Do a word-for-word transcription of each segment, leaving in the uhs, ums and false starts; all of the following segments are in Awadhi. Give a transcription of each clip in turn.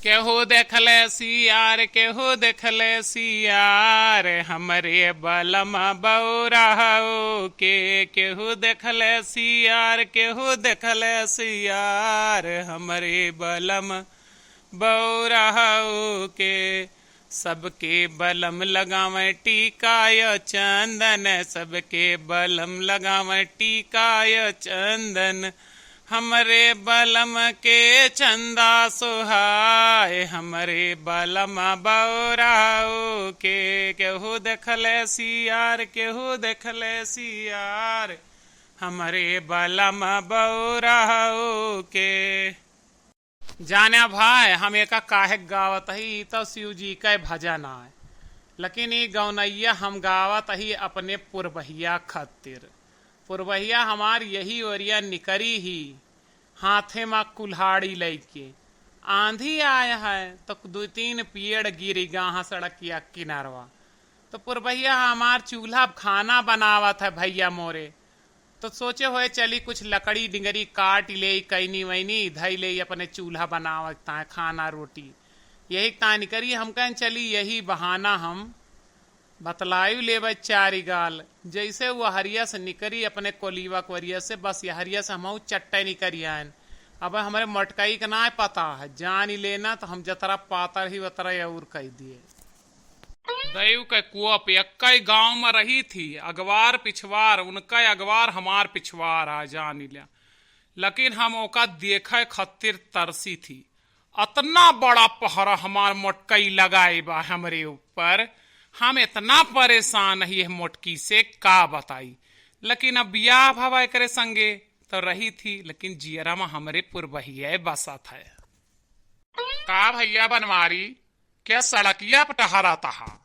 केहू देखले सियार, केहू देखले सियार, हमरे बलम बौरहऊ के। केहू देखले सियार, केहू देखले सियार, हमरे बलम बौरहऊ के। सबके बलम लगावे टीका यो चंदन, सबके बलम लगावे टीका यो चंदन। हमरे बलम के चंदा सोहाय, हमरे बलम बौरहऊ के। केहू देखले सियार, केहू देखले सियार, हमरे बलम बौरहऊ के। जान्या भाई, हम एका काहे गावत ही, ई तो शिव जी के भजन आय, लेकिन ई गौनैया हम गावत ही अपने पुरबहिया खातिर। पुरबहिया हमार यही ओरिया निकरी ही, हाथे मा कुल्हाड़ी लइके। आंधी आय है तो दुइ तीन पेड़ गिरि गा हैं सड़किया किनारवा। तो पुरबहिया हमार चूल्हा खाना बनावत है भइया मोरे। तो सोचे होए चली कुछ लकड़ी डिंगरी काटि लेई, कैनी वैनी धइ लेई, अपने चूल्हा बनावत ताय खाना रोटी। यही ताय निकरी, हम कहेन चली यही बहाना हम बतलायु लेबै चारि गाल। जैसे वो हरिया से निकरी अपने कोलीवा कोरिया से, बस ये हरिया से हमहू चट्टे निकरि आयन। अब हमरे मोटकई के नाय पता है, जानि लेना तो हम जतरा पातर ही वतरा और कहि दिए। दइव के कोप, एक्कै गाँव में रही थी, अगवार पिछवार, उनकै अगवार हमार पिछवार आ जानि ल्या। लेकिन हम ओका देखै खातिर तरसी थी। अतना बड़ा पहरा हमार मोटकई लगाए बा हमरे ऊपर, हम एतना परेशान ही यह मोटकी से का बताई। लेकिन अब बियाह भवा एकरे संगे तो रही थी, लेकिन जियरा में हमरे पुरबहिया बसत है। का भइया बनवारी, क्या सड़किया पर टहरत हा?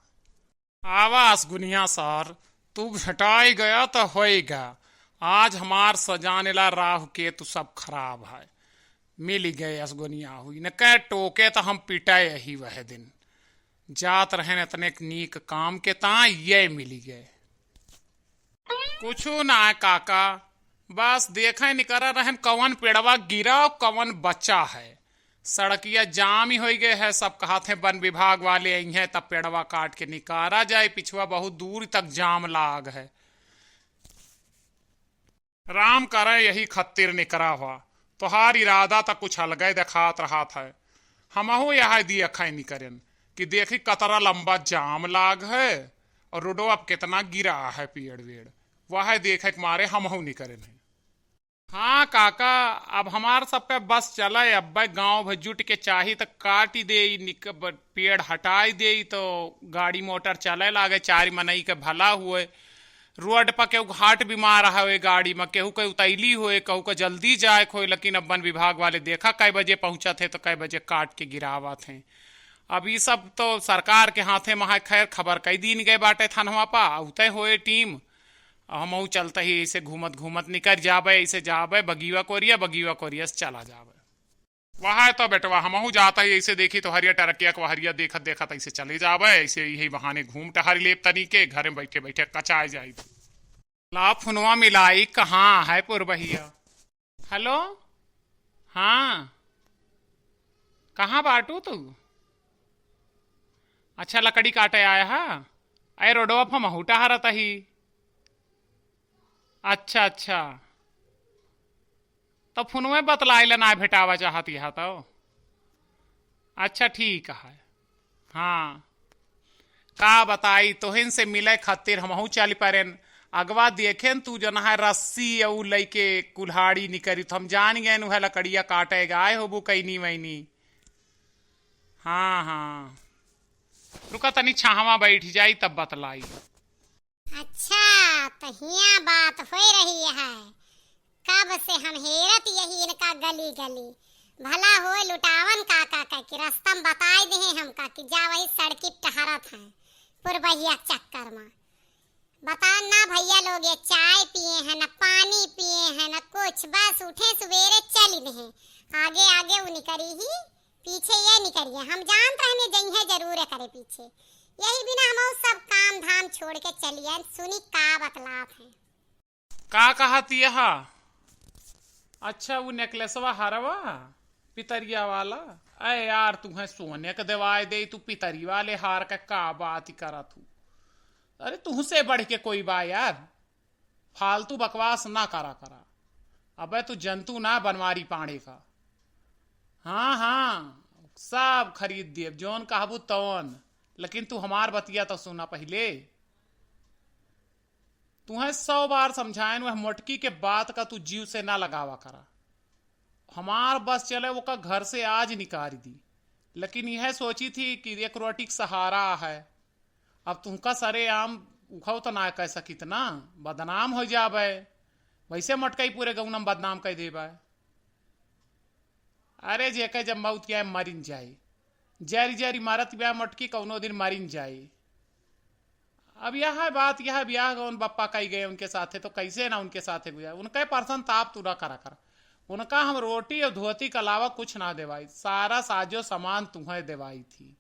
आवा असगुनिया सर, तू भेटाई गया तो होइगा। आज हमार सजानेला राहु केतु सब खराब है। मिलि गए असगुनिया हुई, न कह टोके तो हम पिटाए ही वह दिन। जात रहेन एतने नीक काम के ताय ये मिलि गए। कुछु ना काका, बस देखै निकरा रहेन कवन पेड़वा गिरा और कवन बचा है। सड़किया जाम ही होइ गए है, सब कहत हैं वन विभाग वाले अइहैं तब पेड़वा काट के निकारा जाए, पिछवा बहुत दूर तक जाम लाग है। राम करे यही खत्तिर निकरा हुआ, तोहार इरादा त कुछ अलगे देखात रहत है। हमहू यह देखै निकरेन कि देखी कतरा लंबा जाम लाग है और रोडो अब कितना गिरा है पेड़ वेड़, वह देखै के मारे हमहू निकरेन है। हाँ काका, अब हमार सबके बस चले, अब्बे गाँव भर जुट के चाही त काटि देई, निक-, ब-, पेड़ हटाई देई तो गाड़ी मोटर चले लागे, चारि मनई के भला हुए। रोड पर केहू घाट बीमार हवे गाड़ी में, केहू के उतैली होए, केहू के जल्दी जाए के होए, लेकिन अब वन विभाग वाले देखा कै बजे पहुँचत हैं तो कै बजे काट के गिरावत हैं। अब ई सब तो सरकार के हाथे में है। खैर, खबर कई दिन गए बाटे थनवा पा, अउते होए टीम। हमहू चलते ही ऐसे घूमत घूमत निकर जाबे, ऐसे जाबे बगीवा कोरिया, बगीवा कोरिया से चला जाबे। वह तो बेटवा, हमहू जाता ही ऐसे देखी तो हरिया टरकिया को हरिया देखत देखत ऐसे चले जाबे, ऐसे यही बहाने घूम टहर लेब तनी के, घर में बैठे बैठे कचाए जाई। ला फुनवा मिलाई, कहाँ है पुरबहिया? हेलो, हाँ, कहाँ बाटू तू? अच्छा, लकड़ी काटे आया है? अरे रोडवा पर महू टहरत ही। अच्छा, अच्छा, तो फुनवे बतलाइला ना भेटावा चाहत यहा तो। अच्छा, ठीक है। हाँ, का बताई, तोहिन से मिले खातिर हमहू चल परेन। अगवा देखेन तू जन है रस्सी अउ लइके कुल्हाड़ी निकरी, तो हम जान गए उहे लकड़िया काटे गाए होबू कैनी वैनी। हाँ, हाँ, रुका तनी छाहवा बैठ जाई तब बतलाई। अच्छा, तो हिया बात होए रही है। कब से हम हेरत यही इनका गली गली। भला होए लुटावन काका कह के रस्ता में बताए देहे हमका कि जा वही सड़की टहरत हैं पुरबहिया के चक्कर में। बता ना भइया लोग, ये चाय पिए हैं, ना पानी पिए हैं, ना कुछ, बस उठे सुबेरे चली देहे। आगे आगे उ निकरी ही, पीछे ये निकरिए। हम जानत रहे में जइहे जरूर करे पीछे। यही बिना हम सब काम धाम छोड़ के चलिए। सुनी का बतलात हैं। का कहत यहा? अच्छा, उ नेकलेसवा हरवा? पितरिया वाला? अरे यार, तुहें सोने के देवाए दे, तू पितरी वाले हार के का बात ही करत हूँ? अरे, तुहसे बढ़ के कोई बा यार? फालतू बकवास ना करा करा। अबे, तू जंतु ना, बनवारी पाड़े का। हाँ, हाँ, सब खरीद दिए, जौन कहबू तौन, लेकिन तू हमार बतिया तो सुना पहिले। तुहें सौ बार समझाएन, वह मोटकी के बात का तू जीव से ना लगावा करा। हमार बस चले, ओका घर से आज निकाल दी, लेकिन यह सोची थी कि एक रोटी के सहारा है। अब तुमका सरेआम उखौ तो ना कह सकित ना, बदनाम हो जाबे। वैसे मोटकई पूरे गौना में बदनाम कर देबे। अरे, जेके जब मौत के आए, मरिन जाई। जरी जरी मरत बा मोटकी, कौनो दिन मरिन जाई। अब यह बात, यह ब्याह गौन बप्पा कही गए उनके साथे, तो कैसे ना उनके साथे गुजर। उनके पर्सन ताप तू ना करा कर। उनका हम रोटी और धोती के अलावा कुछ ना देवाई, सारा साजो सामान तुहें देवाई थी।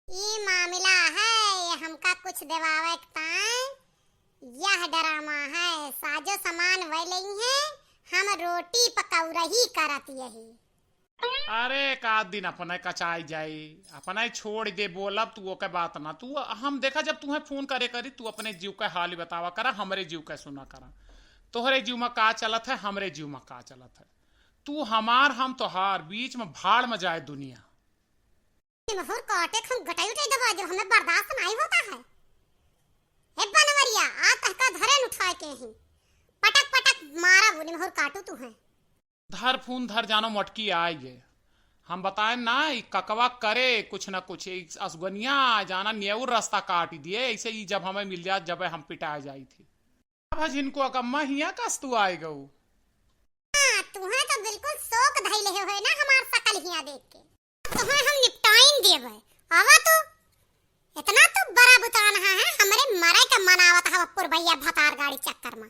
ई मामला है, हमका कुछ देवावे के ताई यह ड्रामा है, साजो सामान वह लई है, हम रोटी पकौरही करत यही। अरे, एक आध दिन अपने कचाई जाई, अपने छोड़ दे, बोलब तू ओके बात ना। तू, हम देखा, जब तुहें फोन करे करी, तू अपने जीव के हाल बतावा करा, हमरे जीव के सुना करा। तोहरे जीव में का चलत है, हमरे जीव में का चलत है। तू हमार, हम तोहार, बीच में भाड़ में जाए दुनिया। निमहुर काटे क हम गटाई उटाई दबा देब, हमें बर्दाश्त नाहीं होता है। हे बनवरिया, आज तहका धरेन उठाए के ही। पटक पटक मारब, निमहुर काटू तुहें। धर फोन धर, जानो मोटकी आए गे। हम बताए ना, ई ककवा करे कुछ ना कुछ, ई असगनिया आ जाना, नेउर रास्ता काट दिए, ऐसे ही जब हमें मिल जात, जब हम पिटा जाई थी। अब झिनको अकम्मा हिया कस तू आए गऊ। हाँ, तुहें तो बिल्कुल शौक धइले हो है ना हमार शकल हिया देख के। तुहें हम निपटाइन देबे। आवा तू। इतना तू बड़ा बुतान हा है, हमरे मरे के मनावत हवा पुरबैया भतार गाड़ी चक्कर में।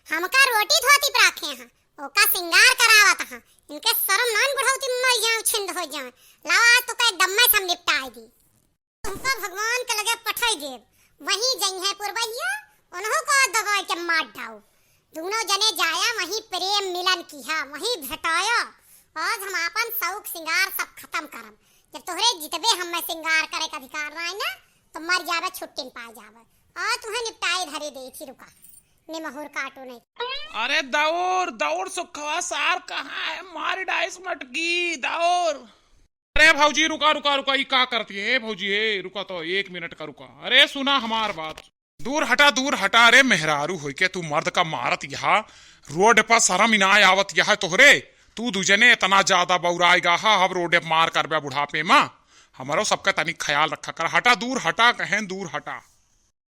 हमका रोटी धोती पर राखे हैं, ओका सिंगार करावत हा। इनके शर्म नान बुढ़ौती मर जाए, छिंद हो जाए। लावा आज तो कह दम्मे से हम निपटाए दी। तुमका भगवान के लगे पठाई देब, वहीं जइहें पुरबहिया, उन्हों का दबाई के मार डाओ। दोनों जने जाया, वहीं प्रेम मिलन किहा, वहीं भेटाया। आज हम आपन शौक सिंगार सब खतम करम। जब तोहरे जितबे हमें सिंगार करे के अधिकार ना है ना, तो मर जावे, छुट्टी न पाए जावे। आज तुहें निपटाए धरे दे थी, रुका, निमहुर काटू नहीं। अरे दौड़, दौड़ सुखवा सार कहाँ है? मार डाइस मटकी, दौड़। अरे भौजी, रुका, रुका, रुका, ई का करती है? ए भौजी, ए, रुका तो, एक मिनट का रुका। अरे सुना हमार बात। दूर हटा, दूर हटा। अरे मेहरारू होई के तू मर्द का मारत यहाँ रोड पर, शर्म ही ना आवत यहाँ तोहरे? तू दुजने इतना ज्यादा बौराएगा हा, अब रोड पर मार करबे बुढ़ापे में। हमारो सबका तनिक ख्याल रखा कर। हटा, दूर हटा, कहें दूर हटा।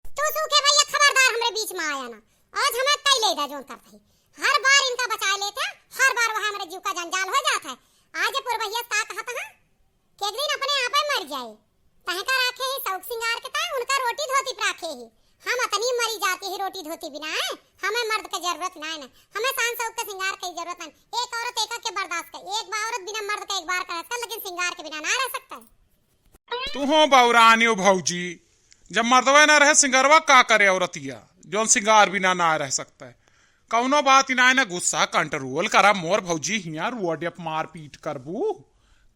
तू सूखे भैया खबरदार हमरे बीच में आया ना। आज हमें तई ले दा जोन करत है। हर बार इनका बचाए लेते हैं, हर बार वहाँ हमरे जीव का जंजाल हो जात है। आज ये पुरबहिया का कहत है कि एक दिन अपने आप ही मर जाए। तहका राखे ही शौक सिंगार के ताई, उनका रोटी धोती पर राखे ही। हम अतनी मरी जाती ही रोटी धोती बिना है। हमें मर्द के जरूरत ना है ना, हमें शान शौक के सिंगार के जरूरत ना है। एक औरत एका के बर्दाश्त कर, एक बा औरत बिना मर्द के एक बार कर सकता, लेकिन सिंगार के बिना ना रह सकता है। तू हो बौरानी हो भौजी, जब मर्दवा ना रहे सिंगरवा का करे औरतिया, जौन सिंगार बिना ना रह सकता है। कौनो बात ही ना है ना, गुस्सा control करा मोर भौजी, हियाँ रोड पर मारपीट करबू।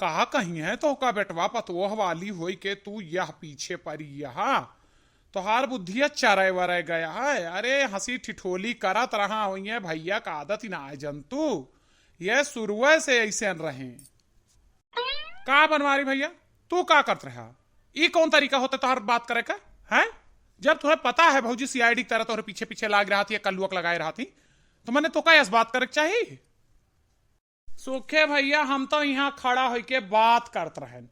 कहा कहीं है तो का बेटवा पतोह वाली होई के तू यह पीछे पड़ी यहाँ। तोहार बुद्धिया चरे वरे गया है। अरे हंसी ठिठोली करत रहा होई है, भैया का आदत ही ना है जंतु, ये शुरुए से ऐसे रहे। का बनवारी भैया, तू का करत रहा? ई कौन तरीका होता तोहर बात करे का? हैं? जब तुहें पता है भौजी सीआईडी की तरह तोहरे पीछे पीछे लाग रहा थी, कल्लुअक लगाए रहा थी, तो मैंने तो का ऐस बात करे के चाही? सूखे भैया, हम तो यहाँ खड़ा होइके बात करत रहन,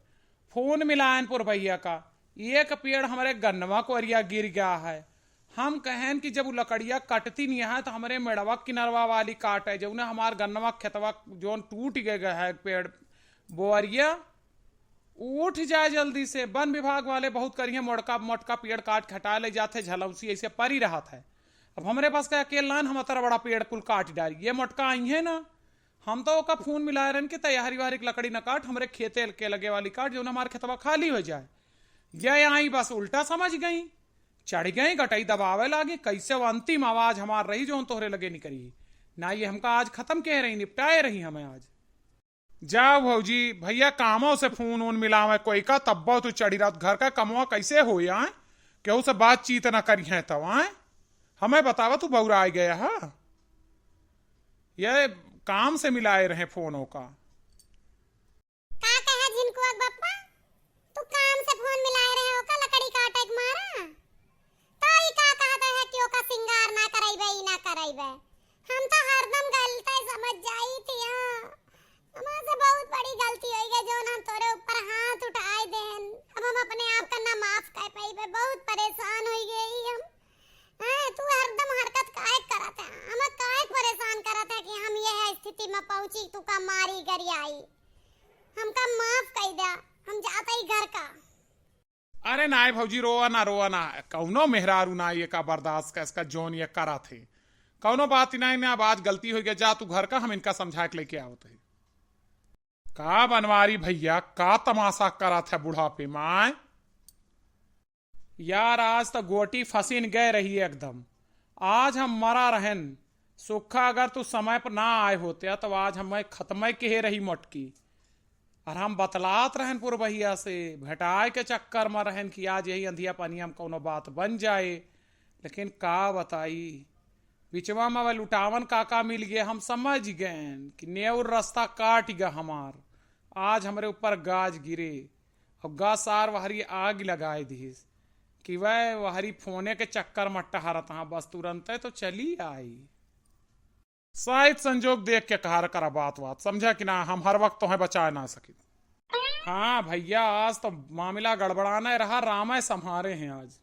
फोन मिलायन पुरबहिया का, एक पेड़ हमरे गन्नवा कोरिया गिर गया है। हम कहेन कि जब उ लकड़िया कटती नहीं है तो हमरे मेड़वा किनरवा वाली काटे, जौने हमार गन्नवा खेतवा जौन टूट गए है पेड़ बोअरिया, उठ जाए जल्दी से। वन विभाग वाले बहुत करिए, मोटका मोटका पेड़ काट के हटा ले जाते, झलौसी ऐसे परी रहत है। अब हमरे पास का अकेल ना, हम अतरा बड़ा पेड़ कुल काट डारी, ये मोटका आई है ना। हम तो ओका फोन मिलाए रहन कि तैयारी वारी लकड़ी न काट, हमरे खेते के लगे वाली काट, जौन हमार खेतवा खाली हो जाए। ये आई बस उल्टा समझ गई, चढ़ गई, गटई दबावे लागी। कैसे वो अंतिम आवाज हमार रही जौन तोहरे लगे निकरी, ना ये हमका आज खत्म कह रही, निपटाए रही हमें आज। जाओ भौजी, भैया कामों से फोन वोन मिलावे कोई का, तब्बो तू चढ़ी रहत। घर का कमवा कैसे होई आए? केहू से बातचीत ना करिहैं तब आए। हमें बतावा तू बौराइ गया हा? ये काम से मिलाए रहे फोनों का। का कहा झिनकुआ के बप्पा? तू काम से फोन मिलाए रहे हो का लकड़ी काटे के मारा? तो ई का कहत रहे कि ओका सिंगार ना करइबे, ई ना करइबे? हम तो हरदम गलते समझ जाई थी। हाँ, हमार से बहुत बड़ी गलती होई गई जौन हम तोरे ऊपर हाथ उठाए देन। अब हम अपने आप का ना माफ कर पाइबे, बहुत परेशान होई गई हम। हाँ, तू हरदम हरकत काहे करत है? हम काहे परेशान करत है कि हम यह स्थिति में पहुँची, तू का मारी गरियाई? हमका माफ कई द्या, हम जात ही घर का। अरे नाय भौजी, रोवा ना, रोवा ना, कौनो मेहरारू ना ये का बर्दाश्त का, इसका जौन ये करत है, कौनो बात ही नाय ना। अब आज गलती हो गया, जा तू घर का, हम इनका समझा के लेके आवत है। का बनवारी भैया, का तमाशा करत है बुढ़ापे में? यार, आज तो गोटी फंसिन गए रही एकदम। आज हम मरा रहन, सुखा अगर तू समय पर ना आए होते तो आज हमें खत्म किहे रही मोटकी। और हम बतलात रहन पुरबहिया से, भेटाए के चक्कर में रहन कि आज यही अंधिया पानी हम कौनो बात बन जाए। लेकिन का बताई, बिचवा में वह लुटावन काका मिल गए, हम समझ गए कि नेउर रास्ता काट गया हमार। आज हमरे ऊपर गाज गिरे और गा सार वहरी आग लगाए दिहिस कि वह वहरी फोने के चक्कर में टहरत हाँ, बस तुरंते तो चली आई। शायद संजोग देख के कहा करा बात बात, समझा कि ना, हम हर वक्त तोहे बचाए ना सकी। हाँ भैया, आज तो मामला गड़बड़ाना रहा, रामाय संभारे हैं आज।